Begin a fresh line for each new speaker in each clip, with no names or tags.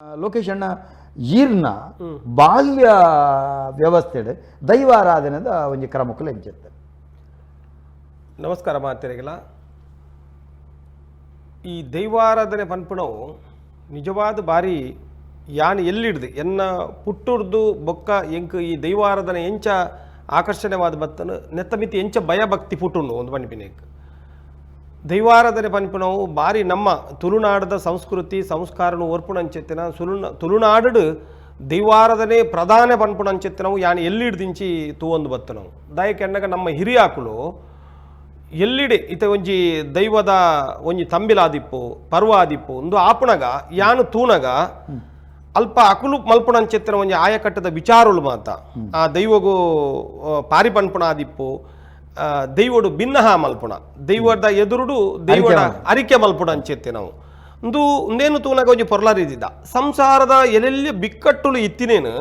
Lokesh ಅಣ್ಣ, ಈರ್ನ ಬಾಲ್ಯ ವ್ಯವಸ್ಥೆ ದೈವಾರಾಧನೆದ ಒಂಜಿ ಕ್ರಮಕ್ಕೂ ಎಂಚಿತ್ತು?
ನಮಸ್ಕಾರ ಮಾತೆರೆಗೆಲ. ಈ ದೈವಾರಾಧನೆ ಪನ್ಪುನವು ನಿಜವಾದ ಬಾರಿ ಯಾನ್ ಎಲ್ಲಿಡ್ದು ಎನ್ನ ಪುಟ್ಟುರ್ದು ಬೊಕ್ಕ ಎಂಕ್ ಈ ದೈವಾರಾಧನೆ ಎಂಚ ಆಕರ್ಷಣೆವಾದ ಬತ್ತನು, ನೆತ್ತ ಮಿತಿ ಎಂಚ ಭಯಭಕ್ತಿ ಪುಟ್ಟುಂಡು ಒಂದು ಪನ್ಪಿನೆಕ್. ದೈವಾರಾಧನೆ ಪನ್ಪುನವು ಬಾರಿ ನಮ್ಮ ತುಳುನಾಡದ ಸಂಸ್ಕೃತಿ ಸಂಸ್ಕಾರನು ಓರ್ಪುಣಂಚೆತ್ತಿನ ತುಳುನಾಡು ದೈವಾರಾಧನೆ ಪ್ರಧಾನ ಪನ್ಪುಣಂಚೆತ್ತಿನವು ಯಾನ್ ಎಲ್ಲಿಡ್ದಿಂಚಿ ತೂವೊಂದು ಬತ್ತನವು. ದಾಯೆ ನಮ್ಮ ಹಿರಿಯಾಕುಲು ಎಲ್ಲಿಡೆ ಇತ ಒಂಜಿ ದೈವದ ಒಂಜಿ ತಂಬಿಲಾದಿಪ್ಪು, ಪರ್ವ ಆದಿಪ್ಪು ಒಂದು ಆಪುಣಗ ಯಾನು ತೂನಗ ಅಲ್ಪ ಅಕುಲು ಮಲ್ಪುಣಂಚೆತ್ತಿನ ಒಂಜಿ ಆಯಕಟ್ಟದ ವಿಚಾರಲು ಮಾತ ಆ ದೈವಗು ಪಾರಿ ಪನ್ಪುಣ ಆದಿಪ್ಪು, ದೈವಡು ಭಿನ್ನಹ ಮಲ್ಪುಣ, ದೈವದ ಎದುರುಡು ದೈವಡ ಅರಿಕೆ ಮಲ್ಪುಣ ಅಂಚೆತ್ತಿನವು ಒಂದು ಉಂದೇನು ತೂನಗ ಒಂಜಿ ಪೊರ್ಲಾರಿದ್ದ. ಸಂಸಾರದ ಎಲ್ಲೆಲ್ಲಿ ಬಿಕ್ಕಟ್ಟುಲು ಇತ್ತಿನೇನು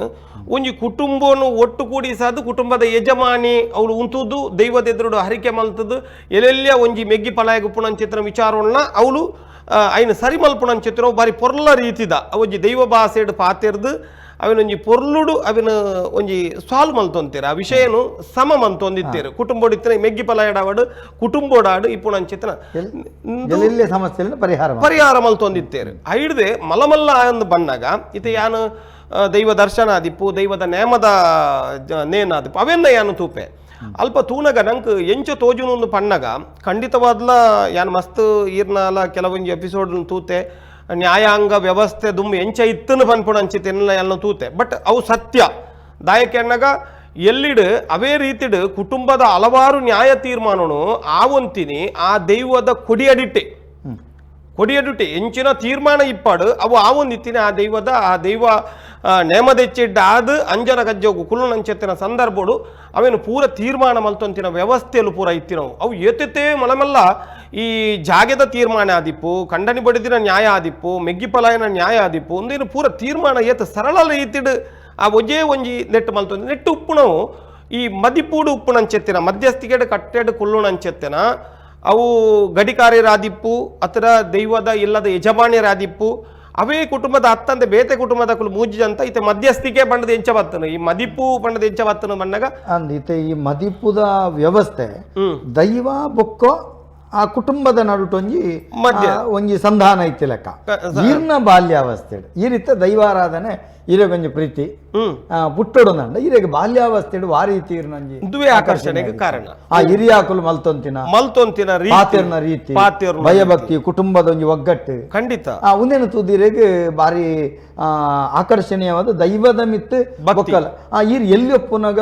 ಒಂಜಿ ಕುಟುಂಬನು ಒಟ್ಟು ಕೂಡಿಸಾದು ಕುಟುಂಬದ ಯಜಮಾನಿ ಅವಳು ಉಂತುದು ದೈವದ ಎದುರುಡು ಹರಿಕೆ ಮಲ್ತದು ಎಲ್ಲೆಲ್ಲ ಒಂಜಿ ಮೆಗ್ಗಿ ಪಲಾಯ ಉಪ್ಪುಣಂಚಿತ್ತಿನ ವಿಚಾರವನ್ನ ಅವಳು ಐನ ಸರಿ ಮಲ್ಪುಣಂಚಿತ್ತಿನ ಬಾರಿ ಪೊರ್ಲ ರೀತಿದ ಒಂಜಿ ದೈವ ಭಾಷೆಡ್ ಪಾತೆರ್ದು ಅವಿನೊಂಜಿ ಪೊರ್ಲುಡು ಅವಿನ ಒಂಜಿ ಸಾಲ್ವ್ ಮಲ್ತೊಂತೀರ, ಆ ವಿಷಯನು ಸಮ ಮಲ್ತೊಂದಿತ್ತೀರು. ಕುಟುಂಬೋಡಿತ್ತಿನ ಮೆಗ್ಗಿ ಪಲಾಯಡಾವಡು ಕುಟುಂಬೋಡಾಡು ಇಪ್ಪುಣಂಚಿತ್ತಿನ
ಎಲ್ಲೆಲ್ಲಿ ಸಮಸ್ಯೆಯನ್ನು ಪರಿಹಾರ
ಪರಿಹಾರ ಮಲ್ತೊಂದಿತ್ತೇರು. ಐಡ್ದೆ ಮಲಮಲ್ಲ ಅಂದ್ ಬಣ್ಣಗ ಇತ ಯಾನು ದೈವ ದರ್ಶನ ಆದಿಪ್ಪು, ದೈವದ ನೇಮದ ನೇನಾದಿಪ್ಪು ಅವೆನ್ನ ಯಾನು ತೂಪೆ ಅಲ್ಪ ತೂನಗ ನಂಕ್ ಎಂಚ ತೋಜುನು ಪಣ್ಣಗ ಖಂಡಿತವಾದ್ಲ ಯಾನ್ ಮಸ್ತ್ ಈರ್ನಾಲ ಕೆಲವೊಂಜಿ ಎಪಿಸೋಡ್ ತೂತೆ, ನ್ಯಾಯಾಂಗ ವ್ಯವಸ್ಥೆ ದುಮ್ಮು ಎಂಚ ಇತ್ತನು ಪನ್ಪುಣ ಅಂಚಿತೆಲ್ಲ ಎಲ್ಲ ತೂತೆ. ಬಟ್ ಅವು ಸತ್ಯ ದಾಯಕೆಣ್ಣಗ ಎಲ್ಲಿಡು ಅವೇ ರೀತಿಡು ಕುಟುಂಬದ ಹಲವಾರು ನ್ಯಾಯ ತೀರ್ಮಾನನು ಆವಂತಿನಿ ಆ ದೈವದ ಕೊಡಿಯಡಿಟ್ಟೆ ಕೊಡಿಯಡುಟೆ ಎಂಚಿನ ತೀರ್ಮಾನ ಇಪ್ಪಾಡು ಅವು ಆವೊಂದಿತ್ತಿನ ಆ ದೈವದ ಆ ದೈವ ನೇಮದೆಚ್ಚಿಡ್ಡ ಆದ ಅಂಜನ ಗಜ್ಜೋಗು ಕುಲ್ಲುನಂಚೆತ್ತಿನ ಸಂದರ್ಭಡು ಅವೇನು ಪೂರ ತೀರ್ಮಾನ ಮಲ್ತೊಂತಿನ ವ್ಯವಸ್ಥೆಯಲ್ಲೂ ಪೂರ ಇತ್ತಿನವು. ಅವು ಏತೆತ್ತೇ ಮಲಮಲ್ಲ ಈ ಜಾಗೆದ ತೀರ್ಮಾನ ಆದಿಪ್ಪು, ಕಂಡನಿ ಬಡಿದಿನ ನ್ಯಾಯ ಆದಿಪ್ಪು, ಮೆಗ್ಗಿಪಲಾಯನ ನ್ಯಾಯ ಆದಿಪ್ಪು ಒಂದೇನು ಪೂರ ತೀರ್ಮಾನ ಏತ ಸರಳ ರೀತಿಡು ಆ ಒಜೇ ಒಂಜಿ ನೆಟ್ಟು ಮಲ್ತೊಂದು ನೆಟ್ಟು ಉಪ್ಪುನವು ಈ ಮದಿಪೂಡು ಉಪ್ಪುನಂಚೆತ್ತಿನ ಮಧ್ಯಸ್ಥಿಕೆಡು ಕಟ್ಟೆಡು ಕುಲ್ಲುನಂಚೆತ್ತಿನ ಅವು ಗಡಿಕಾರ್ಯರಾದಿಪ್ಪು ಅತರ ದೈವದ ಇಲ್ಲದ ಯಜಮಾನ್ಯರಾದಿಪ್ಪು ಅವೇ ಕುಟುಂಬದ ಅತ್ತಂತೆ ಬೇತೆ ಕುಟುಂಬದ ಕುಲು ಮೂಜಿ ಅಂತ ಇತ್ತೆ ಮಧ್ಯಸ್ಥಿಕೆ ಬಣ್ಣದ ಎಂಚ ಬತ್ತನು ಈ ಮದಿಪು ಬಣ್ಣದ ಎಂಚ ಬತ್ತನು ಬಣ್ಣಗ
ಅಂದ್ ಇತ್ತೆ ಈ ಮದಿಪುದ ವ್ಯವಸ್ಥೆ ದೈವ ಬೊಕ್ಕೋ ಆ ಕುಟುಂಬದ ನಡುಟೊಂಜಿ
ಮಧ್ಯ
ಒಂಜಿ ಸಂಧಾನ ಇತ್ತಿ ಲೆಕ್ಕ. ಈರ್ನ ಬಾಲ್ಯಾವಸ್ಥೆ ಈ ರೀತಿ ದೈವಾರಾಧನೆ ಈರೆಗೊಂಜಿ ಪ್ರೀತಿ ಪುಟ್ಟೊಡೊಂದಂಡ ಈರೆಗೆ ಬಾಲ್ಯಾವಸ್ಥೆ ವಾರೀತಿ ಈರ್ನೊಂಜಿ
ಇದುವೇ ಆಕರ್ಷಣೆಗೆ ಕಾರಣ.
ಆ ಹಿರಿಯಾಕುಲು ಮಲ್ತೊಂತಿನ
ಮಲ್ತೊಂತಿನ
ಪಾತೆರ್ನ ರೀತಿ ಭಯಭಕ್ತಿ ಕುಟುಂಬದ ಒಂಜಿ ಒಗ್ಗಟ್ಟು
ಖಂಡಿತ
ಆ ಉಂದೇನು ತೂದಿರೆಗ್ ಬಾರಿ ಆಕರ್ಷಣೀಯವಾದ ದೈವದ ಮಿತ್ತು ಬೊಕ್ಕಲ ಆ ಈರ್ ಎಲ್ಲಿ ಒಪ್ಪುನಗ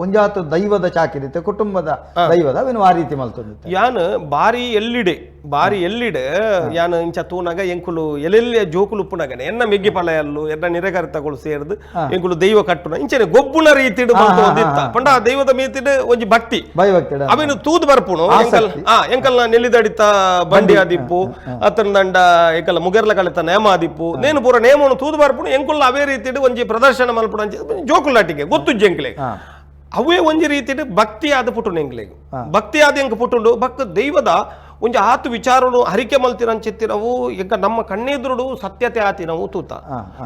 ಒಂಜಾತ ದೈವದ ಚಾಕಿರಿತೆ ಕುಟುಂಬದ ದೈವದ ಅವೇನು ಆ ರೀತಿ ಮಲ್ತೊಂದಿತ್ತೆ.
ಯಾನ್ ಬಾರಿ ಎಲ್ಲಿಡೆ ಬಾರಿ ಎಲ್ಲಿಡೆ ಯಾನ್ ಇಂಚ ತೂನಗ ಎಂಕುಲು ಎಲ್ಲೆಲ್ಲಿ ಜೋಕುಲು ಉಪ್ಪುನಗನೆ ಎನ್ನ ಮೆಗ್ಗಿ ಪಲಯಲ್ಲು ಎನ್ನ ನಿರೆಗರ್ತಗಳು ಸೇರ್ದು ಎಂಕುಲು ದೈವ ಕಟ್ಟುನ ಇಂಚನೆ ಗೊಬ್ಬುನ ರೀತಿಡ್ ಮಲ್ತೊಂದಿತ್ತ. ಪಂಡ ಆ ದೈವದ ಮೀತಿಡ್ ಒಂಜಿ ಭಕ್ತಿ
ಭಯಭಕ್ತಿ
ಅವೇನು ತೂದು ಬರ್ಪುನು ಎಂಕಲ್ ಎಂಕಲ್ನ ನೆಲ್ಲಿದಡಿತ ಬಂಡಿ ಆದಿಪ್ಪು ಅತ್ತಂದಂಡ ಎಂಕಲ್ಲ ಮುಗೆರ್ಲ ಕಳಿತ ನೇಮ ಆದಿಪ್ಪು ನೇನು ಪೂರ ನೇಮನು ತೂದು ಬರ್ಪುನು ಎಂಕುಲ್ಲ ಅವೇ ರೀತಿಡ್ ಒಂಜಿ ಪ್ರದರ್ಶನ ಮಲ್ಪುನ ಜೋಕುಲಾಟಿಗೆ ಗೊತ್ತುಜ್ಜಿ ಎಂಕ್ಲೆ ಅವೇ ಒಂಜಿ ರೀತಿಡ್ ಭಕ್ತಿ ಆದ ಪುಟ್ಟುಂಡು ಎಂಕ್ಲೆಗ್ ಭಕ್ತಿ ಆದ ಎಂಕ್ ಪುಟ್ಟುಂಡು ಭಕ್ತ ದೈವದ ಒಂಜಿ ಆತು ವಿಚಾರನು ಹರಿಕೆ ಮಲ್ತಿರಂಚಿತ್ತಿನವು ಎಂಕ ನಮ್ಮ ಕಣ್ಣೆದುರುಡು ಸತ್ಯತೆ ಆತಿನವು ತೂತ.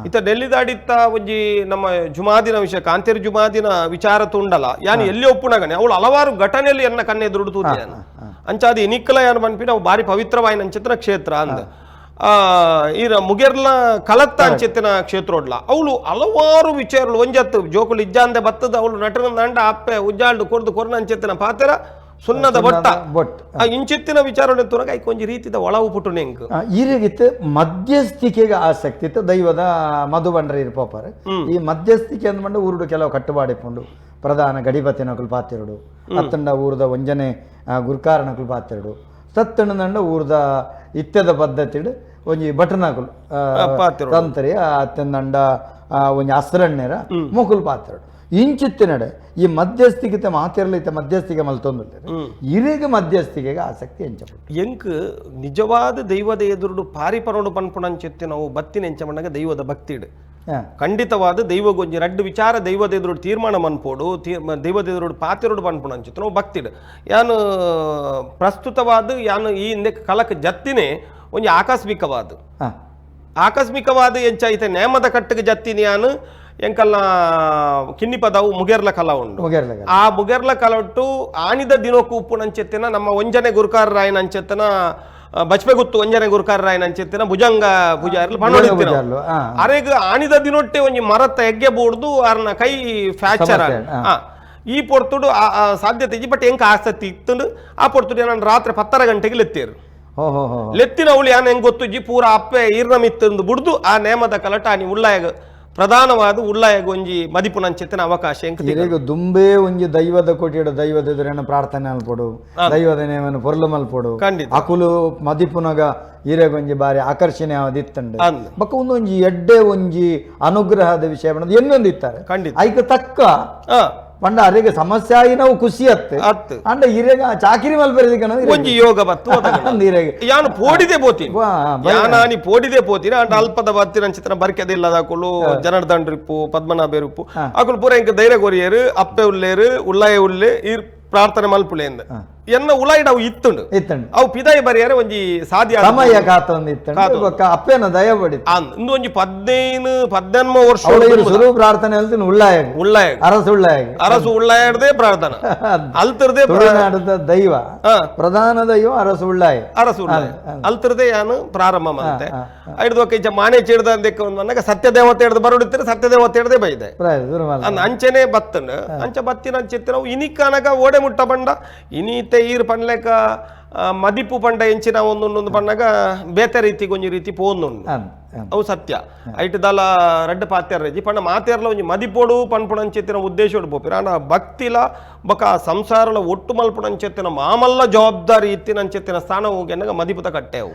ಇತ್ತ ಡೆಲ್ಲಿದಾಡಿತ್ತ ಒಂಜಿ ನಮ್ಮ ಜುಮಾದಿನ ವಿಷಯ ಕಾಂತೇರಿ ಜುಮಾದಿನ ವಿಚಾರ ತುಂಡಲ ಯಾನ್ ಎಲ್ಲಿ ಒಪ್ಪುನಗನೆ ಅವಳು ಹಲವಾರು ಘಟನೆಯಲ್ಲಿ ಎನ್ನ ಕಣ್ಣೆದುರುಡು ತೂತ ಯಾನ್ ಅಂಚಾದಿ ನಿಕ್ಕಲ ಯಾನ್ ಪನ್ಪಿನ ಅವು ಬಾರಿ ಪವಿತ್ರವಾಯಿನ ಅಂಚಿತ್ತಿನ ಕ್ಷೇತ್ರ ಅಂದ ಈ ಮುಗೆರ್ಲ ಕಲತ್ತ ಅಂಚೆತ್ತಿನ ಕ್ಷೇತ್ರೋಡ್ಲ ಅವಳು ಹಲವಾರು ವಿಚಾರಗಳು ಒಂಜತ್ತು ಜೋಕುಲು ಇಜ್ಜಾಂದೆ ಬತ್ತದ ಅವಳು ನಟನ ದಂಡ ಅಪ್ಪೆ ಉಜ್ಜಾಲ್ಡು ಕೊರ್ದು ಕೊರ್ನ ಅಂಚೆತ್ತಿನ ಪಾತೆರ ಸುನ್ನದ ಬೊಟ್ಟ
ಬೊಟ್
ಆ ಇಂಚೆತ್ತಿನ ವಿಚಾರ ತುರಗ ಒಂಜಿ ರೀತಿದ ಒಳವು ಪುಟ್ಟು ನೆಂಕ್
ಈರೆಗಿತ್ತು ಮಧ್ಯಸ್ಥಿಕೆಗೆ ಆಸಕ್ತಿ ಇತ್ತು ದೈವದ ಮಧುಬಂಡ್ರ ಇರ್ಪೋಪರ್. ಈ ಮಧ್ಯಸ್ಥಿಕೆ ಅಂದ್ಬಂಡು ಊರುಡು ಕೆಲವು ಕಟ್ಟುಪಾಡಿಪುಂಡು ಪ್ರಧಾನ ಗಡಿಪತಿನಕುಲು ಪಾತಿರುಡು ಅತ್ತಂಡ ಊರದ ಒಂಜನೆ ಗುರ್ಕಾರನಕುಲು ಪಾತಿರುಡು ಸತ್ತಣ್ಣದಂಡ ಊರದ ಇತ್ಯದ ಪದ್ಧತಿಡು ಒಂಜಿ ಭಟ್ರನಕುಲು ತಂತ್ರಿ ಅತ್ತಂದಂಡ ಒಂಜಿ ಅಸ್ರಣ್ಣೆರ ಮೊಕುಲು ಪಾತಿರುಡು ಇಂಚಿತ್ತಿನಡೆ ಈ ಮಧ್ಯಸ್ಥಿಕೆ ಮಾತಿರಲಿತ್ತ ಮಧ್ಯಸ್ಥಿಕೆ ಮಲ್ತೊಂದುಲ್ಲೆರ್ ಇರೆಗ್ ಮಧ್ಯಸ್ಥಿಕೆಗೆ ಆಸಕ್ತಿ ಎಂಚಪುಂಡು.
ಎಂಕ್ ನಿಜವಾದ ದೈವದ ಎದುರುಡು ಪಾರಿ ಪರೋಡು ಪನ್ಪುಣಂಚಿತ್ತಿ ನಾವು ಬತ್ತಿನ ಎಂಚ ಮಣ್ಣಗ ದೈವದ ಭಕ್ತಿಡು ಖಂಡಿತವಾದ ದೈವಗೊಂಜಿ ರಡ್ಡು ವಿಚಾರ ದೈವದ ಎದುರುಡು ತೀರ್ಮಾನ ಮನ್ಪೋಡು ದೈವದ ಎದುರುಡು ಪಾತಿರುಡು ಪನ್ಪುಣಂಚಿತ್ತು ನಾವು ಭಕ್ತಿಡು ಯಾನು ಪ್ರಸ್ತುತವಾದ ಯಾನು ಈ ಹಿಂದೆ ಕಲಕ ಜತ್ತಿನೇ ಒಂಜಿ ಆಕಸ್ಮಿಕವಾದ ಆಕಸ್ಮಿಕವಾದ ಎಂಚ ಐತೆ ನೇಮದ ಕಟ್ಟಿಗೆ ಜತ್ತಿನಿಯಾನು ಎಂಕಲ್ನ ಕಿನ್ನಿ ಪದವು ಮುಗೇರ್ಲ ಕಲ ಉಂಡು.
ಮುಗೇರ್ಲ.
ಆ ಮುಗೇರ್ಲ ಕಲೊಟ್ಟು ಆನಿದ ದಿನಕ್ಕೂ ಉಪ್ಪು ನಂಚೆತ್ತಿನ ನಮ್ಮ ಒಂಜನೆ ಗುರುಕಾರ ರಾಯನ ಅಂಚೆತ್ತನ ಬಚ್ಪೆ ಗುತ್ತು ಒಂಜನೆ ಗುರುಕಾರ ರಾಯನ ಅಂಚೆತ್ತಿನ ಭುಜಂಗ ಪೂಜಾರ್ಲು ಪಣ್ಣೊಡಿತ್ತಿನ.
ಪೂಜಾರ್ಲು.
ಅರೆಗ್ ಆನಿದ ದಿನೊಟ್ಟೆ ಒಂಜಿ ಮರತ್ತ ಎಗ್ಗೆ ಬೂಡ್ದು ಅರ್ನ ಕೈ ಫ್ರಾಕ್ಚರ್.
ಸಮಸ್ಯೆ.
ಈ ಪೊರ್ತುಡು ಸಾಧ್ಯತೆ ಇಜ್ಜಿ, ಬಟ್ ಎಂಕ ಆಸಕ್ತಿ ಇತ್ತುಂಡು. ಆ ಪೊರ್ತುಡು ನಾನು ರಾತ್ರಿ 10:30 ಗಂಟೆಗೆ ಲೆತ್ತೇರು.
ಹೋ ಹೋ ಹೋ
ಲೆತ್ತಿನ ಅವಳು ಯಾನ್ ಹೆಂಗ್ ಗೊತ್ತುಜ್ಜಿ, ಪೂರ ಅಪ್ಪೆ ಈರ್ನ ಮಿತ್ತಂದು ಬುಡ್ದು ಆ ನೇಮದ ಕಲಟ ಆನಿ ಉಳ್ಳಾಯಗ ಪ್ರಧಾನವಾದ ಉಳ್ಳಾಯಗ ಒಂಜಿ ಮದಿಪುನಂಚಿತ್ತಿನ ಅವಕಾಶ ಎಂಕ್ ತಿಕ್ಕುಂಡು.
ಇರೆಗ್ ದುಂಬೇ ಒಂಜಿ ದೈವದ ಕೋಟಿಡ ದೈವದ ಎದುರೇನ ಪ್ರಾರ್ಥನೆ ಮಲ್ಪೊಡು, ದೈವದ ನೇಮನ ಪೊರ್ಲು ಮಲ್ಪೊಡು. ಅಕುಲು ಮದಿಪುನಗ ಇರೆಗೊಂಜಿ ಬಾರಿ ಆಕರ್ಷಣೆ ಆದಿತ್ತಂಡು. ಬೊಕ್ಕ ಒಂದೊಂಜಿ ಎಡ್ಡೆ ಒಂಜಿ ಅನುಗ್ರಹದ ವಿಷಯ ಪಂಡ ಎನ್ನೊಂದು ಇತ್ತಾರೆ. ಐಕ್ ತಕ್ಕ ಪಂಡ ಅರೆಗೆ ಸಮಸ್ಯೆ ಆಯಿ ನಾವು ಖುಷಿ ಅತ್ತೆ.
ಅತ್ತು.
ಅಂಡ ಇರೆಗ ಚಾಕಿರಿ ಮಲ್ಪೆರೆ
ಒಂಜಿ ಯೋಗ ಬತ್ತು ಒದಗಣ.
ಇರೆಗೆ
ಯಾನು ಪೋಡಿದೆ ಪೋತೀನಿ.
ಬೈರ.
ಯಾನಾನಿ ಪೋಡಿದೆ ಪೋತೀನಿ. ಅಂಡ ಅಲ್ಪದ ಬತ್ತಿನ ಅಂಚಿತನ ಬರ್ಕೆದಿಲ್ಲದ ಅಕುಲು ಜನಾರ್ದನ್ ರಿಪ್ಪು ಪದ್ಮನಾಭ ರಿಪ್ಪು ಅಕುಲು ಪೂರ ಇಂಕ ಧೈರ್ಯ ಕೊರಿಯರು, ಅಪ್ಪೆ ಉಲ್ಲೇರು ಉಳ್ಳಾಯ ಉಲ್ಲೆ ಈರ್ ಪ್ರಾರ್ಥನೆ ಮಲ್ಪುಲೇಂದ ಎನ್ನ ಉಲಾಯಿಡ್ ಅವು ಇತ್ತುಂಡು.
ಇತ್ತಂಡು.
ಅವು ಪಿದಾಯಿ ಬರಿಯರೆ ಒಂಜಿ ಸಾಧ್ಯ
ಸಮಯ ಕಾತೊಂದು ಇತ್ತಂಡು. ಬೊಕ್ಕ ಅಪ್ಪೆನ ದಯ ಪಡಿತು.
ಇಂದು ಒಂಜಿ 15 18 ವರ್ಷ.
ಅವಳು ಇರು ಸುರು ಪ್ರಾರ್ಥನೆ ಹೇಳ್ತೀನಿ ಉಳ್ಳಾಯಗ.
ಉಳ್ಳಾಯ.
ಅರಸು ಉಳ್ಳಾಯಗ.
ಅರಸು ಉಳ್ಳಾಯಡ್ದೇ ಪ್ರಾರ್ಥನೆ ಅಲ್ತರ್ದೇ.
ತುಳುನಾಡದ ದೈವ, ಪ್ರಧಾನ ದೈವ ಅರಸು ಉಳ್ಳಾಯ.
ಅರಸು ಉಳ್ಳಾಯ ಅಲ್ತರ್ದೇ ಯಾನು ಪ್ರಾರಂಭ ಮಂತೆ. ಐಡ್ದು ಒಕ್ಕ ಇಂಚ ಮಾನೆ ಚೇಡ್ದ ಅಂದೆಕ್ಕ ಒಂದು ಅನ್ನಗ ಸತ್ಯದೇವತೆ ಹಿಡ್ದು ಬರುಡಿತ್ತಾರೆ, ಸತ್ಯದೇವತೆ ಹಿಡ್ದೇ ಬೈದೆ. ಅಂಚೆನೆ ಬತ್ತಂಡು. ಅಂಚ ಬತ್ತಿನ ಅಂಚಿತ್ತಿನ ಇನಿಕನಗ ಓಡೆ ಮುಟ್ಟ ಬಂಡ ಇನೀತೆ ಈರ್ ಪಂಡ್ಲೆಕ ಮದಿಪು ಪಂಡ ಎಂಚಿನ ಒಂದೊಂದೊಂದು ಪಣ್ಣಗ ಬೇತೆ ರೀತಿಗೆ ಒಂಜಿ ರೀತಿ ಪೋಂದುಂಡು. ಅವು ಸತ್ಯ. ಐಟ್ ದಾಲ ರಡ್ಡ್ ಪಾತ್ಯಾರ ರೆಜಿ ಪಂಡ ಮಾತೇರ್ಲ ಒಂಜಿ ಮದಿಪೋಡು ಪನ್ಪುಣಂಚೆತ್ತಿನ ಉದ್ದೇಶೋಡು ಪೋಪಿರ. ಆಂಡ ಭಕ್ತಿಲ ಬೊಕ ಸಂಸಾರಲ ಒಟ್ಟು ಮಲ್ಪುಣಂಚೆತ್ತಿನ ಮಾಮಲ್ಲ ಜವಾಬ್ದಾರಿ ಇತ್ತಿನಂಚೆತ್ತಿನ ಸ್ಥಾನ ಹೋಗಿ ಮದಿಪುತ ಕಟ್ಟೆವು.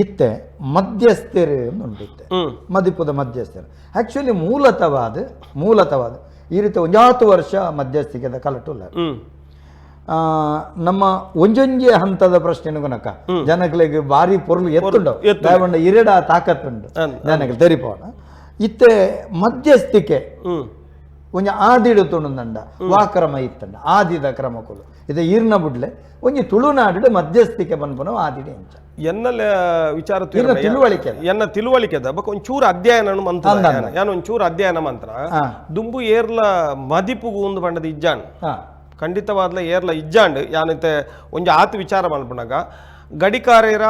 ಇತ್ತೆ ಮಧ್ಯಸ್ಥರು ಉಂಟು ಇತ್ತೆ. ಮದಿಪುದ ಮಧ್ಯಸ್ಥರು ಆಕ್ಚುಲಿ ಮೂಲತವಾದ ಮೂಲತವಾದ ಈ ರೀತಿ ಒಂಜಾತು ವರ್ಷ ಮಧ್ಯಸ್ಥಿಕೆದ ಕಲಟುಲ್ಲ. ನಮ್ಮ ಒಂಜೊಂಜೆ ಹಂತದ ಪ್ರಶ್ನೆ ಗುಣಕ ಜನಗಳಿಗೆ ಭಾರಿ ಪೊರ್ಲು ಎತ್ತುಂಡು ದಾಯವಂಡ ಇರೆಡ ತಾಕತ್ತುಂಡು ಜನಗಳು ತೆರಿಪೋಣ. ಇತ್ತೆ ಮಧ್ಯಸ್ಥಿಕೆ ಒಂಜಿ ಆದಿಡು ತುಣುಂದಂಡ ವಾ ಕ್ರಮ ಇತ್ತಂಡ ಆದಿದ ಕ್ರಮಕುಲು ಇದು ಈರ್ನ ಬುಡ್ಲೆ ಒಂಜಿ ತುಳುನಾಡು ಮಧ್ಯಸ್ಥಿಕೆ ಪನ್ಪುನ ಆದಿಡೆ ಎಂಚ
ಎನ್ನಲ ವಿಚಾರ
ಈರ್ನ ತಿಳುವಳಿಕೆ
ಎನ್ನ ತಿಳುವಳಿಕೆ ಬೊಕ ಒಂಚೂರು ಅಧ್ಯಯನ ಮಂತ್ರ ಯಾನ್ ಒಂಚೂರು ಅಧ್ಯಯನ ಮಂತ್ರ ದುಂಬು ಏರ್ಲ ಮದಿಪುಗು ಒಂದು ಪಂಡದ ಇಜ್ಜಾನ್ ಖಂಡಿತವಾದ್ಲ ಏರ್ಲ ಇಜ್ಜಾಂಡ್ ಯಾನೈತೆ ಒಂಜಿ ಆತು ವಿಚಾರ ಮಲ್ಪುನಗ ಗಡಿಕಾರೇರ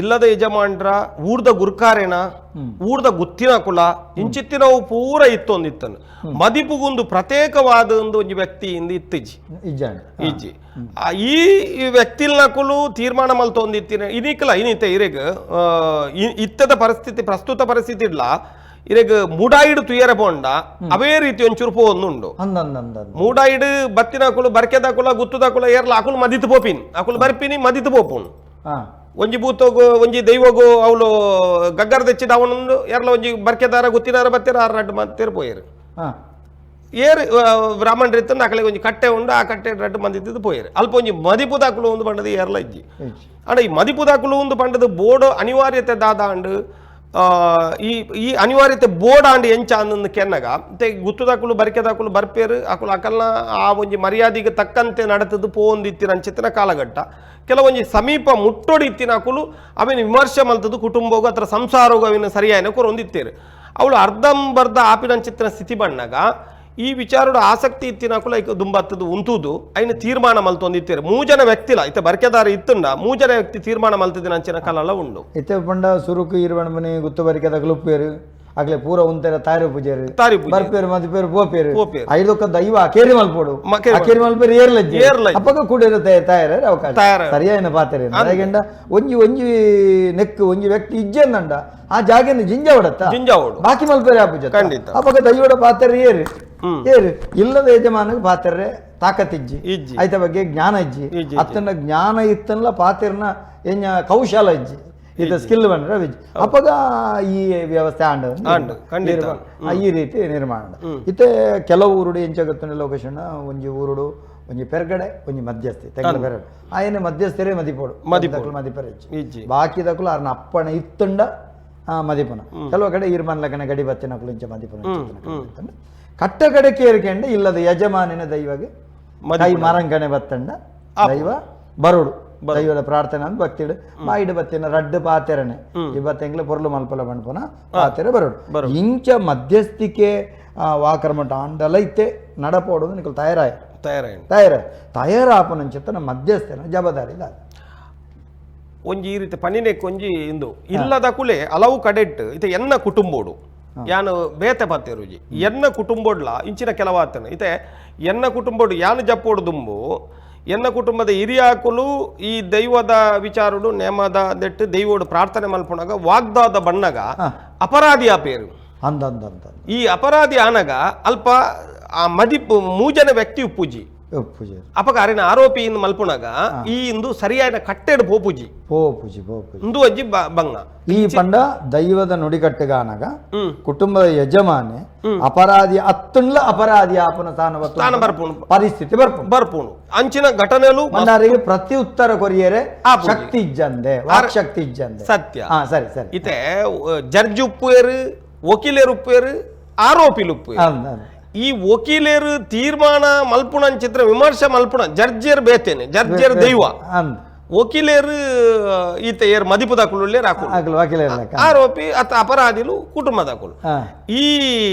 ಇಲ್ಲದ ಯಜಮಾನ್ರ ಊರ್ದ ಗುರ್ಕಾರೇನ ಊರ್ದ ಗುತ್ತಿನ ಕುಲ ಇಂಚಿತ್ತಿನವು ಪೂರ ಇತ್ತೊಂದಿತ್ತನು ಮದಿಪುಗುಂದು ಪ್ರತ್ಯೇಕವಾದ ಒಂದು ಒಂಜಿ ವ್ಯಕ್ತಿ ಇಂದು ಇತ್ತಿಜಿ ಇಜ್ಜಿ. ಈ ವ್ಯಕ್ತಿಲ್ನಕುಲು ತೀರ್ಮಾನ ಮಲ್ತೊಂದಿತ್ತಿನ ಇನಿಕಲ ಇನಿತೆ ಇರೆಗ್ ಇತ್ತದ ಪರಿಸ್ಥಿತಿ ಪ್ರಸ್ತುತ ಪರಿಸ್ಥಿತಿ ಇಲ್ಲ ಇರೆಗ್ ಮೂಡಾಯಿಡು ತುಯರೆ ಪೋಂಡ ಅವೇ ರೀತಿ ಒಂಚೂರು ಪೋಂದುಂಡು. ಮೂಡಾಯಿಡು ಬತ್ತಿನಕುಲು ಬರ್ಕೆದಾಕುಲ ಗುತ್ತುದಾಕುಲ ಏರ್ಲ ಅಕುಲು ಮದಿತು ಪೋಪಿನ್ ಅಕುಲು ಬರ್ಪಿನಿ ಮದಿತು ಪೋಪುನು ಒಂಜಿ ಭೂತೋಗು ಒಂಜಿ ದೈವಗು ಅವಳು ಗಗ್ಗರ ತೆಚ್ಚಿದ ಅವನೊಂದು ಏರ್ಲ ಒಂಜಿ ಬರ್ಕೆದಾರ ಗುತ್ತಿನಾರ ಬತ್ತೀರ ಆರು ರಡ್ಡು ಮತ್ತೇರು ಪೋಯರು ಏರು ಬ್ರಾಹ್ಮಣರು ಇತ್ತು ಅಕಲಿಗೆ ಒಂಜಿ ಕಟ್ಟೆ ಉಂಡು ಆ ಕಟ್ಟೆ ರಡ್ಡು ಮಂದಿದ್ದು ಪೋಯರು ಅಲ್ಪ ಒಂಜಿ ಮದಿಪುದಾಕುಲು ಒಂದು ಪಂಡದು ಏರ್ಲ ಇಜ್ಜಿ. ಅಂಡ ಈ ಮದಿಪುದಾಕುಲು ಒಂದು ಪಂಡದು ಬೋರ್ಡ್ ಅನಿವಾರ್ಯತೆ ದಾದಾಂಡು ಈ ಈ ಅನಿವಾರ್ಯತೆ ಬೋರ್ಡ್ ಆಂಡ್ ಎಂಚ ಅಂದೊಂದು ಕೆನ್ನಗ ಮತ್ತೆ ಗುತ್ತುದಾಕುಲು ಬರ್ಕೆದಾಕುಲು ಬರ್ಪೇರು ಅಕುಲು ಅಕಲ್ನ ಆ ಒಂಜಿ ಮರ್ಯಾದೆಗೆ ತಕ್ಕಂತೆ ನಡತದ್ದು ಪೋಂದಿತ್ತಿನ ಅಂಚಿತ್ತಿನ ಕಾಲಘಟ್ಟ ಕೆಲವೊಂಜಿ ಸಮೀಪ ಮುಟ್ಟೋಡಿ ಇತ್ತಿನ ಅಕುಲು ಅವಿನ ವಿಮರ್ಶೆ ಮಲ್ತದ್ದು ಕುಟುಂಬಗೂ ಅದರ ಸಂಸಾರಗೂ ಅವಿನ ಸರಿಯಾಯನ ಕೊರೊಂದಿತ್ತೇರು ಅವಳು ಅರ್ಧಂಬರ್ಧ ಆಪಿನಂಚಿತ್ತಿನ ಸ್ಥಿತಿ ಬಣ್ಣಗ ಈ ವಿಚಾರೋಡು ಆಸಕ್ತಿ ಇತ್ತಿನ ಅಕುಲು ಐಕ್ ದುಂಬತ್ತದು ಉಂತುದು ಐನ ತೀರ್ಮಾನ ಮಲ್ತೊಂದಿತ್ತೇರು ಮೂಜನ ವ್ಯಕ್ತಿಲ ಇತ್ತೆ ಬರ್ಕೆದಾರ ಇತ್ತುಂಡ ಮೂಜನ ವ್ಯಕ್ತಿ ತೀರ್ಮಾನ ಮಲ್ತದಿನ ಅಂಚಿನ ಕಾಲಲ್ಲ ಉಂಡು.
ಇತ್ತೆ ಪಂಡ ಸುರುಕು ಇರುವಣ ಮನೆ ಗುತ್ತು ಬರಿಕೆದ ಉಪ್ಪೇರು ಅಗ್ಲೆ ಪೂರ ಉಂತೆರ ತಾರಿ ಪೂಜೆರು ಬರ್ಪೇರು ಮದಿಪೇರು ಪೋಪೇರು ಐದೊಕ್ಕ ದೈವ ಅಕೇರಿ ಮಲ್ಪೋಡು ಅಕೇರಿ ಮಲ್ಪೇರು ಏರ್ಲಜ್ಜಿ ಅಪ್ಪಗ ಕೂಡಿರ ತಯಾರ ಅವಕಾಶ ಸರಿಯಾಯಿನ ಪಾತ್ರೆ ಹಾಗೆಂಡ ಒಂಜಿ ಒಂಜಿ ನೆಕ್ ಒಂಜಿ ವ್ಯಕ್ತಿ ಇಜ್ಜೆಂದಂಡ ಆ ಜಾಗೆನ ಜಿಂಜ ಹೊಡತ್ತ ಬಾಕಿ ಮಲ್ಪೇರು ಆ ಪೂಜೆ ಅಪ್ಪಗ ದೈವಡ ಪಾತ್ರೆ ಏರು ಏರು ಇಲ್ಲದ ಯಜಮಾನಿಗೆ ಪಾತ್ರೆ ತಾಕತ್ತಿಜ್ಜಿ ಐತ ಬಗ್ಗೆ ಜ್ಞಾನ ಇಜ್ಜಿ ಅತ್ತನ ಜ್ಞಾನ ಇತ್ತನ್ಲ ಪಾತೆರ್ನ ಎಂಜ ಕೌಶಲ ಇಜ್ಜಿ ಇದು ಸ್ಕಿಲ್ ಬಂದ್ರೆ ಅಪ್ಪಗ ಈ ವ್ಯವಸ್ಥೆ ಆಂಡ ಈ ರೀತಿ ನಿರ್ಮಾಣ. ಇತ್ತೆ ಕೆಲವು ಊರುಡು ಎಂಚಾಗುತ್ತಂಡೆ ಲೊಕೇಶನ್ ಒಂಜಿ ಊರುಡು ಒಂಜಿ ಪೆರ್ಗಡೆ ಒಂಜಿ ಮಧ್ಯಸ್ಥಿ ತೆಂಗಲ ಪೆರಗಡೆ ಆಯನ ಮಧ್ಯಸ್ಥರೇ ಮದಿಪೋಡು ಮದಿಪರೆ ಇಜ್ಜಿ ಬಾಕಿದಕುಲು ಆರ್ನ ಅಪ್ಪಣ ಇತ್ತುಂಡ ಮದಿಪುನ ಕೆಲವು ಕಡೆ ಈರ್ಮನ್ಲಕನ ಗಡಿ ಬತ್ತಿನಕುಲು ಇಂಚ ಮದಿಪುನ ಕಟ್ಟ ಕಡೆ ಕೇರ್ಕೆಂಡ ಇಲ್ಲದ ಯಜಮಾನಿನ ದೈವಗೆ ಕೈ ಮರಂಕಣೆ ಬತ್ತಂಡ ದೈವ ಬರೋಡು ದೈವದ ಪ್ರಾರ್ಥನೆ ಅಂದ್ ಭಕ್ತಿಡು ಬಾಯಿಡು ಬತ್ತಿನ ರಡ್ಡು ಪಾತೆರನೆ ಇವತ್ತೆಂಗ್ಲ ಪೊರ್ಲು ಮಲ್ಪಲ ಪನ್ಪುನ ಪಾತೆರ ಬರೋಡು. ಇಂಚ ಮಧ್ಯಸ್ಥಿಕೆ ವಾಕರ್ಮಟ ಆಂಡಲ ಇತ್ತೆ ನಡಪೋಡು ನಿಕಲ್ ತಯಾರಾಯ
ತಯಾರಾಯ
ತಯಾರ ತಯಾರಾಪನಂಚಿತ್ತನ ಮಧ್ಯಸ್ಥನ ಜವಾಬ್ದಾರಿ ದಾದ.
ಒಂಜಿ ಈ ರೀತಿ ಪನಿನೆ ಒಂಜಿ ಇಂದು ಇಲ್ಲದ ಕುಲೆ ಹಲವು ಕಡೆಟ್ ಇತ್ತೆ ಎನ್ನ ಕುಟುಂಬೋಡು ಯಾನು ಬೇತೆ ಪತ್ತೇರುಜಿ ಎನ್ನ ಕುಟುಂಬೋಡ್ಲ ಇಂಚಿನ ಕೆಲವಾತನ ಇತ್ತೆ ಎನ್ನ ಕುಟುಂಬೋಡು ಯಾನು ಜಪ್ಪೋಡು ದುಂಬು ಎನ್ನ ಕುಟುಂಬದ ಹಿರಿಯಾಕುಲು ಈ ದೈವದ ವಿಚಾರಡು ನೇಮದ ದೆಟ್ಟು ದೈವೋಡು ಪ್ರಾರ್ಥನೆ ಮಲ್ಪುಣಗ ವಾಗ್ದಾದ ಬಣ್ಣಗ ಅಪರಾಧಿ ಆಪೇರು
ಅಂದ ಅಂದ ಅಂದ
ಈ ಅಪರಾಧಿ ಆನಗ ಅಲ್ಪ ಆ ಮದಿಪು ಮೂಜನ ವ್ಯಕ್ತಿ ಉಪ್ಪುಜಿ
ಪೂಜೆ
ಅಪಗ ಅರಿನ ಆರೋಪಿ ಇಂದು ಮಲ್ಪುಣಗ ಈ ಇಂದು ಸರಿಯಾದ ಕಟ್ಟೆಡ್ ಪೋಪುಜಿ
ಪೋ ಪೂಜಿ ಪೋ ಪೂಜಿ
ಇಂದು ಅಜ್ಜಿ ಬಂಗ
ಈ ಪಂಡ ದೈವದ ನುಡಿಕಟ್ಟುಗಾನಗ ಕುಟುಂಬದ ಯಜಮಾನೆ ಅಪರಾಧಿ ಅತ್ತುಂಡ್ಲ ಅಪರಾಧಿ ಆಪನ ಸ್ಥಾನ
ಸ್ಥಾನ ಬರ್ಪುಣು
ಪರಿಸ್ಥಿತಿ ಬರ್ಪುಂಡು
ಬರ್ಪುಣು ಅಂಚಿನ ಘಟನೆಲು
ಮಂಡಾರಿಗೆ ಪ್ರತಿ ಉತ್ತರ ಕೊರಿಯರೆ
ಆಪುಜಿ.
ಶಕ್ತಿ ಇಜ್ಜಂದೆ ವಾಕ್ಶಕ್ತಿ ಇಜ್ಜಂದೆ.
ಸತ್ಯ.
ಹಾ ಸರಿ ಸರಿ.
ಇತ್ತೆ ಜಡ್ಜ್ ಉಪ್ಪುವೇರು, ವಕೀಲರು ಉಪ್ಪುವೇರು, ಆರೋಪಿಲು ಉಪ್ಪುವೇರು.
ಅಂದ್ ಅಂದ್.
ಈ ವಕೀಲರು ತೀರ್ಮಾನ ಮಲ್ಪುಣಂಚಿತ್ರ ವಿಮರ್ಶೆ ಮಲ್ಪುಣ ಜಡ್ಜರ್ ಬೇತೇನೆ ಜಡ್ಜರ್ ದೈವ
ಅಂದ್
ವಕೀಲರು ಈತ ಏರ್ ಮದಿಪುದಕುಲು ರಾಕುಲು
ಆಗಲು ವಕೀಲರ ಲೆಕ್ಕ.
ಆರೋಪಿ ಅಥ ಅಪರಾಧಿಲು ಕುಟುಂಬದಕುಲು
ಹಾ.
ಈ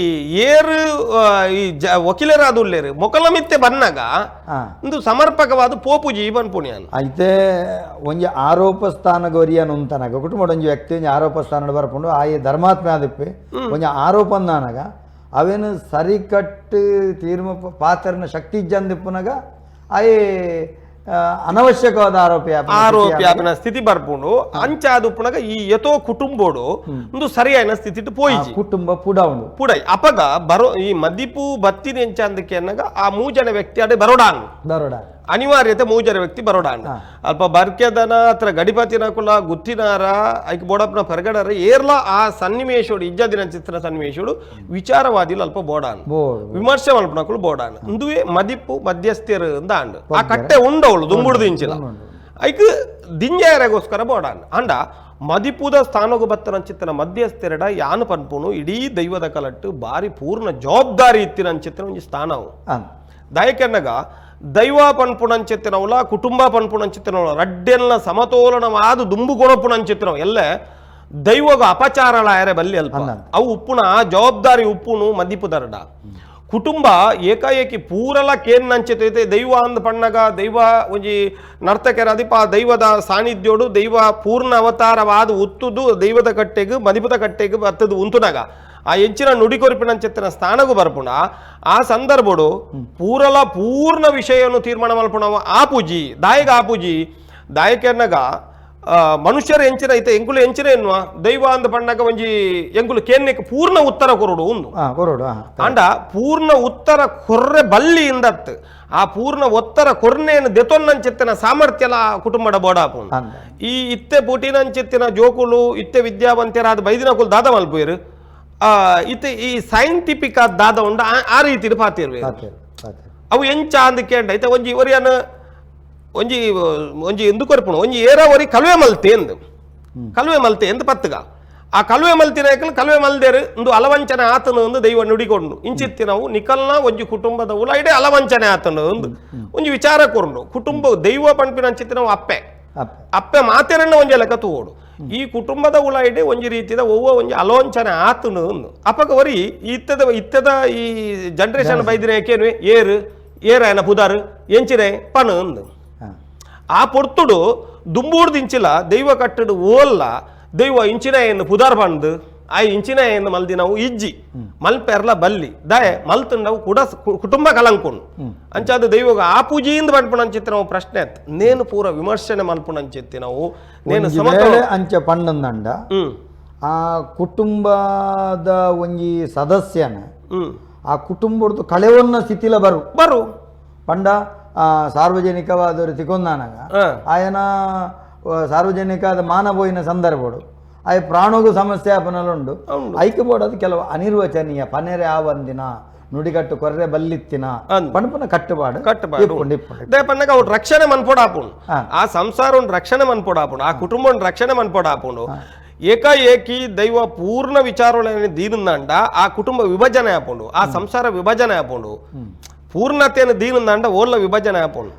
ಏರು ಈ ವಕೀಲರಾದುಲ್ಲೇರು ಮೊಕಲಮಿತ್ತೆ ಬನ್ನಗ
ಹಾ.
ಇಂದು ಸಮರ್ಪಕವಾದ ಪೋಪುಜಿ ಪನ್ಪುಣಿಯಾನ.
అయితే ಒಂಜಿ ಆರೋಪ ಸ್ಥಾನ ಗೊರಿಯನ್ ಉಂತನಗ ಕುಟುಂಬ ಒಂಜಿ ವ್ಯಕ್ತಿ ಒಂಜಿ ಆರೋಪ ಸ್ಥಾನ ಬರ್ಪುಂಡು ಆಯೆ ಧರ್ಮಾತ್ಮ ಆದಿಪ್ಪೆ ಒಂಜಿ ಆರೋಪ ಅಂದಾನಗ ಅವೇನು ಸರಿಕಟ್ಟು ತೀರ್ಮ ಪಾತ್ರನ ಶಕ್ತಿ ಇಜ್ಜಂದಿಪ್ಪುನಗ ಆಯೆ ಅನವಶ್ಯಕವಾದ ಆರೋಪಿ ಆಪುನ
ಆರೋಪಿ
ಸ್ಥಿತಿ
ಆಪಿನ ಸ್ಥಿತಿ ಬರ್ಪುಂಡು. ಅಂಚಾದುಪ್ಪುನಗ ಈ ಯಥೋ ಕುಟುಂಬೋಡು ಒಂದು ಸರಿಯಾಯಿನ ಸ್ಥಿತಿ ಪೋಯಿಜಿ.
ಕುಟುಂಬ ಪುಡ ಉಂಡು
ಪುಡೈ ಅಪಗ ಬರೋ ಈ ಮದಿಪು ಬತ್ತಿನ ಎಂಚಾಂದಕ್ಕೆ ಅನ್ನಗ ಆ ಮೂಜನ ವ್ಯಕ್ತಿ ಅಡೆ ಬರೋಡಾನ್
ಬರೋಡ
ಅನಿವಾರ್ಯತೆ ಮೂಜನ ವ್ಯಕ್ತಿ ಬರೋಡಾನ್ ಅಲ್ಪ ಬರ್ಕೆದನ ಹತ್ರ ಗಡಿಪತಿನ ಕುಲ ಗುತ್ತಿನಾರ ಐಕ್ ಬೋಡಪ್ಪನ ಪರ್ಗಡರ ಏರ್ಲ ಆ ಸನ್ನಿವೇಶೋಡು ಇಜ್ಜದಿನ ಚಿತ್ರ ಸನ್ನಿವೇಶೋಡು ವಿಚಾರವಾದಿಲು ಅಲ್ಪ ಬೋಡಾನ್
ಬೋಡು
ವಿಮರ್ಶೆ ಮಲ್ಪನಕುಲು ಬೋಡಾನ್ ಇಂದುವೆ ಮದಿಪು ಮಧ್ಯಸ್ಥರು ಅಂದ ಆಂಡ್ ಆ ಕಟ್ಟೆ ಉಂಡವಳು ದುಂಬುಡ್ದು ಇಂಚಿಲ ಐಕ್ ದಿಂಜಾಯರಗೋಸ್ಕರ ಬೋಡಾನ್ ಅಂಡ ಮದಿಪುದ ಸ್ಥಾನಗು ಬತ್ತನ ಚಿತ್ತನ ಮಧ್ಯಸ್ಥೆರಡ ಯಾನು ಪನ್ಪುನು ಇಡೀ ದೈವದ ಕಲಟ್ಟು ಬಾರಿ ಪೂರ್ಣ ಜವಾಬ್ದಾರಿ ಇತ್ತಿನ ಅಂಚಿತ್ತಿನ ಒಂಜಿ ಸ್ಥಾನವು.
ಅಂದ್
ದಯಕೆನ್ನಗ ದೈವ ಪನ್ಪುಣಂಚಿತ್ತಿನವಲ ಕುಟುಂಬ ಪನ್ಪುಣಂಚಿತ್ತಿನವಲ ರಡ್ಡೆಲ್ಲ ಸಮತೋಲನವಾದ ದುಂಬು ಕೊಣಪುಣಂಚಿತ್ತಿನವು ಎಲ್ಲ ದೈವಗ ಅಪಚಾರಳ ಆಯರೆ ಬಲ್ಲಿ ಅಲ್ಪ ಅವು ಉಪ್ಪುನ ಆ ಜವಾಬ್ದಾರಿ ಉಪ್ಪುನು ಮದಿಪುದರಡ ಕುಟುಂಬ ಏಕಾಏಕಿ ಪೂರಲ ಕೇನ್ನಂಚಿತೈತೆ ದೈವ ಅಂದ್ ಪಣ್ಣಗ ದೈವ ಒಂಜಿ ನರ್ತಕರ ಅದಿಪ ಆ ದೈವದ ಸಾನ್ನಿಧ್ಯೋಡು ದೈವ ಪೂರ್ಣ ಅವತಾರವಾದ ಉತ್ತುದು ದೈವದ ಕಟ್ಟೆಗ್ ಮದಿಪುದ ಕಟ್ಟೆಗ್ ಬತ್ತದು ಉಂತುನಗ ಆ ಎಂಚಿನ ನುಡಿಕೊರಿಪಿನಂಚಿತ್ತಿನ ಸ್ಥಾನಗು ಬರ್ಪುಣ ಆ ಸಂದರ್ಭಡು ಪೂರಲ ಪೂರ್ಣ ವಿಷಯವನ್ನು ತೀರ್ಮಾನ ಮಲ್ಪುಣವ ಆ ಪೂಜಿ ದಾಯಗ ಆ ಪೂಜಿ ದಾಯಕೆನ್ನಗ ಮನುಷ್ಯರ ಎಂಚಿನ ಐತೆ ಎಂಕುಲು ಎಂಚಿನ ಎನ್ನುವ ದೈವ ಅಂದ ಪಣ್ಣಗ ಒಂಜಿ ಎಂಕುಲು ಕೇನ್ನೆಕ್ ಪೂರ್ಣ ಉತ್ತರ ಕೊರಡು ಉಂದು
ಕೊರಡು
ಅಂಡ ಪೂರ್ಣ ಉತ್ತರ ಕೊರ್ರೆ ಬಲ್ಲಿ ಇಂದತ್ ಆ ಪೂರ್ಣ ಉತ್ತರ ಕೊರ್ನೇನು ದೆತೊನ್ನಂಚಿತ್ತಿನ ಸಾಮರ್ಥ್ಯಲ ಕುಟುಂಬದ ಬೋಡಾಪುಂಡು. ಈ ಇತ್ತೆ ಪುಟಿನಂಚಿತ್ತಿನ ಜೋಕುಲು ಇತ್ತೆ ವಿದ್ಯಾವಂತರಾದ ಬೈದಿನಕುಲು ದಾದ ಮಲ್ಪುಯೆರು ಇತ್ತೆ ಈ ಸೈಂಟಿಫಿಕ್ ಆದ ದಾದ ಉಂಡು ಆ ರೀತಿಡ್ ಪಾತಿರ್ವೆ ಅವು ಎಂಚ ಅಂದ್ ಕೇಂಡ ಇತ್ತೆ ಒಂಜಿ ಒರಿಯನ ಒಂಜಿ ಒಂಜಿ ಇಂದು ಕೊರ್ಪುಣು ಒಂಜಿ ಏರ ಒರಿ ಕಲ್ವೆ ಮಲ್ತೆ ಎಂದು ಕಲ್ವೆ ಮಲ್ತೆ ಎಂದು ಪತ್ತುಗ ಆ ಕಲ್ವೆ ಮಲ್ತಿನ ಕಲ್ವೆ ಮಲ್ದೇರು ಇಂದು ಅಲವಂಚನೆ ಆತನು ಒಂದು ದೈವ ನುಡಿಕೊಂಡು ಇಂಚಿತ್ತಿನವು ನಿಕಲ್ನ ಒಂಜಿ ಕುಟುಂಬದ ಉಲ ಇಡೇ ಅಲವಂಚನೆ ಆತನು ಒಂದು ಒಂಜಿ ವಿಚಾರ ಕೊರ್ನು ಕುಟುಂಬ ದೈವ ಪನ್ಪಿನ ಅಂಚಿತ್ತಿನವು ಅಪ್ಪೆ ಅಪ್ಪೆ ಮಾತೆರನ್ನ ಒಂಜಿ ಲೆಕ್ಕ ತೂವೋಡು ಈ ಕುಟುಂಬದ ಉಲ ಇಡೇ ಒಂಜಿ ರೀತಿದ ಒವ್ವ ಒಂಜಿ ಅಲವಂಚನೆ ಆತನು ಒಂದು ಅಪಗ ಒರಿ ಇತ್ತದ ಇತ್ತದ ಈ ಜನರೇಷನ್ ಬೈದಿನ ಏಕೇನು ಏರು ಏರಾಯನ ಪುದಾರು ಎಂಚಿನೆ ಪನು ಅಂದು ಆ ಪೊರ್ತುಡು ದುಂಬೂಡ್ದು ಇಂಚಿಲ ದೈವ ಕಟ್ಟಡು ಓಲ್ಲ ದೈವ ಇಂಚಿನ ಏನು ಪುದಾರ್ ಬಂದು ಆ ಇಂಚಿನ ಏನು ಮಲ್ದಿನವು ಇಜ್ಜಿ ಮಲ್ಪೆರ್ಲ ಬಲ್ಲಿ ದಾಯ ಮಲ್ತುಂಡವು ಕೂಡ ಕುಟುಂಬ ಕಲಂಕೊಂಡು ಅಂಚಾದ ದೈವಗ ಆ ಪೂಜೆಯಿಂದ ಪನ್ಪುಣಂಚಿತ್ತಿ ನಾವು ಪ್ರಶ್ನೆ ಆತ್ ನೇನು ಪೂರ ವಿಮರ್ಶನೆ ಮಲ್ಪುಣಂಚಿತ್ತಿ ನಾವು ನೇನು ಸಮತೋಲ
ಅಂಚ ಪಣ್ಣಂದಂಡ ಆ ಕುಟುಂಬದ ಒಂಜಿ ಸದಸ್ಯನ ಆ ಕುಟುಂಬದ ಕಳೆವನ್ನ ಸ್ಥಿತಿಲ ಬರು
ಬರು
ಪಂಡ ಸಾರ್ವಜನಿಕವಾದವರು ತಿಕೊಂದಾನಗ ಆಯನ ಸಾರ್ವಜನಿಕ ಮಾನಬೋಯಿನ ಸಂದರ್ಭಡು ಆಯ ಪ್ರಾಣಗೂ ಸಮಸ್ಯೆ ಆಪನಲುಂಡು ಐಕೆ ಬೋಡದು ಕೆಲವು ಅನಿರ್ವಚನೀಯ ಪನೆರೆ ಆವಂದಿನ ನುಡಿಗಟ್ಟು ಕೊರ್ರೆ ಬಲ್ಲಿತ್ತಿನ ಪಣಪುನ ಕಟ್ಟುಪಾಡು
ಕಟ್ಟುಪಾಡು ಪಣ್ಣಗ ಅವ್ರು ರಕ್ಷಣೆ ಮನ್ಪೊಡಾಪುಂಡು ಆ ಸಂಸಾರ ರಕ್ಷಣೆ ಮನ್ಪೊಡಾಪುಂಡು ಆ ಕುಟುಂಬ ರಕ್ಷಣೆ ಮನ್ಪೊಡಾಪುಂಡು ಏಕಾಏಕಿ ದೈವ ಪೂರ್ಣ ವಿಚಾರಣೆ ದೀನುಂದಾಂಡ ಆ ಕುಟುಂಬ ವಿಭಜನೆ ಆಪುಂಡು ಆ ಸಂಸಾರ ವಿಭಜನೆ ಆಪುಂಡು ಪೂರ್ಣತೆಯನ್ನು ದೀನುಂದಾಂಡ ಓಲ್ಲ ವಿಭಜನೆ ಆಪುಂಡು.